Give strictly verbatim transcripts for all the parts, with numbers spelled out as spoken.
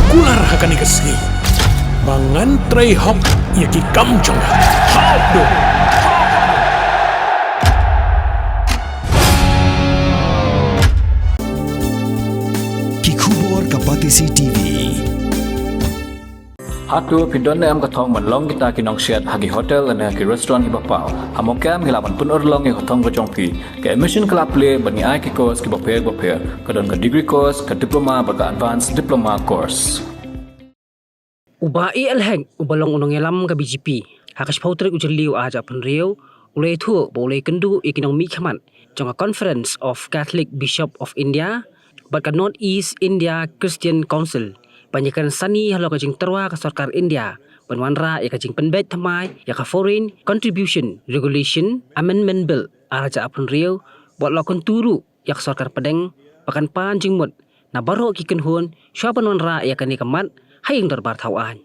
Kular ha kane ka sngi ba ngan trei hok ïa ki kam jong nga. Ki khubor ka Batesi T V. Hato phi don ne em ka thong ban long kita ki nongsiat ha ki hotel ne ha ki restaurant kiba paw? Ha mawkha em ngi lah ban pynurlong ïa ka thong ka jong phi. Ka admission ka la plie bad ngi ai ki course kiba pher ba pher. Ka don ka degree course, ka diploma bad ka advanced diploma course. U Bah A L Hek uba long u nongïalam ka B J P ha ka shiphew tarik u Jylliew ar hajar arphew hynriew u la ïathuh ba u la ïakynduh ïa ki nongmihkhmat jong ka Conference of Catholic Bishop of India bad ka North East India Christian Council ban ïakren sani halor ka jingtyrwa ka sorkar India ban wanrah ïa ka jingpynbeit thymmai ïa ka Foreign Contribution Regulation Amendment Bill ar hajar arphew hynriew bad u la kyntu ruh ïa ka sorkar pdeng ba kan pan jingmut na baroh ki kynhun shuwa ban wanrah ïa kane ka mat ha ïing dorbar thaw aiñ.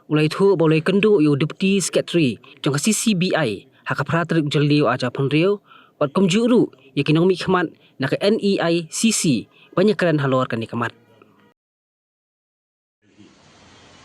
U la ïathuh ba u la ïakynduh ïa u Deputy Secretary jong ka C C B I ha ka phra tarik u Jylliew ar hajar arphew hynriew bad kumjuh ruh ïa ki nongmihkhmat na ka N E I C C ban ïakren halor kane ka mat.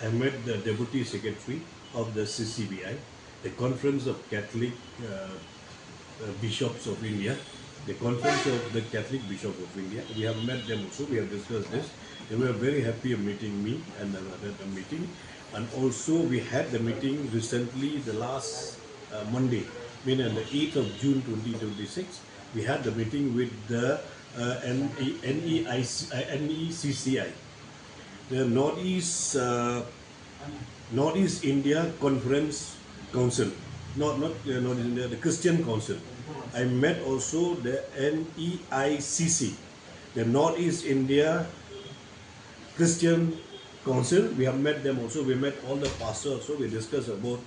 I met the Deputy Secretary of the C C B I, the Conference of Catholic uh, uh, Bishops of India, the Conference of the Catholic Bishop of India. We have met them also, we have discussed this. They were very happy of meeting me and uh, the, the meeting. And also we had the meeting recently, the last uh, Monday, meaning the eighth of June twenty twenty-six. We had the meeting with the uh, N E I C, uh, N E C C I, the Northeast uh, Northeast India Conference Council, not not uh, Northeast India, the Christian Council. I met also the N E I C C, the Northeast India Christian Council. We have met them also. We met all the pastors also. We discussed about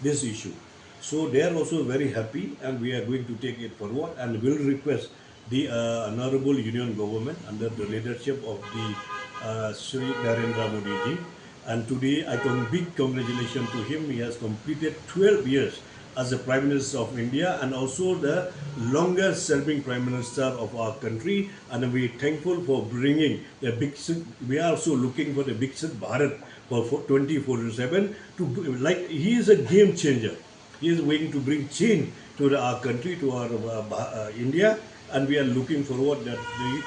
this issue. So they are also very happy, and we are going to take it forward and will request the uh, Honorable Union Government under the leadership of the uh, Shri Narendra Modi ji. And today I con- big congratulations to him. He has completed twelve years as the Prime Minister of India and also the longest serving Prime Minister of our country. And we are thankful for bringing the big. We are also looking for the Viksit Bharat for twenty forty-seven. To like, he is a game changer. He is going to bring change to the, our country, to our uh, uh, India, and we are looking forward that the,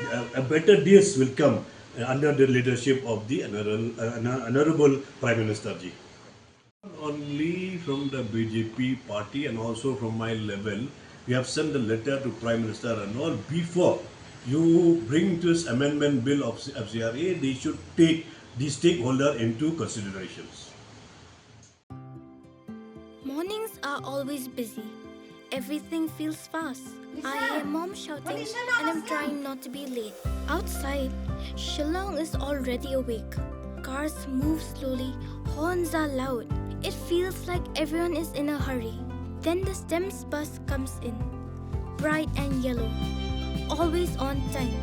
uh, a better days will come uh, under the leadership of the honorable, uh, honorable Prime Minister ji. Only from the B J P party and also from my level, we have sent the letter to Prime Minister and all. Before you bring this amendment bill of F C R A, they should take the stakeholder into considerations. Mornings are always busy. Everything feels fast. I hear mom shouting and I'm trying not to be late. Outside, Shillong is already awake. Cars move slowly, horns are loud. It feels like everyone is in a hurry. Then the STEMS bus comes in. Bright and yellow. Always on time.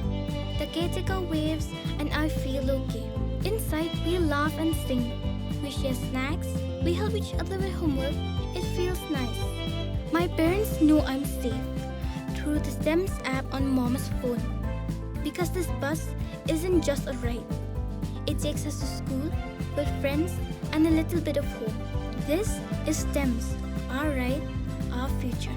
The caretaker waves and I feel okay. Inside, we laugh and sing. We share snacks. We help each other with homework. It feels nice. My parents know I'm safe through the STEMS app on mom's phone. Because this bus isn't just a ride, it takes us to school, with friends, and a little bit of hope. This is STEMS, our ride, our future.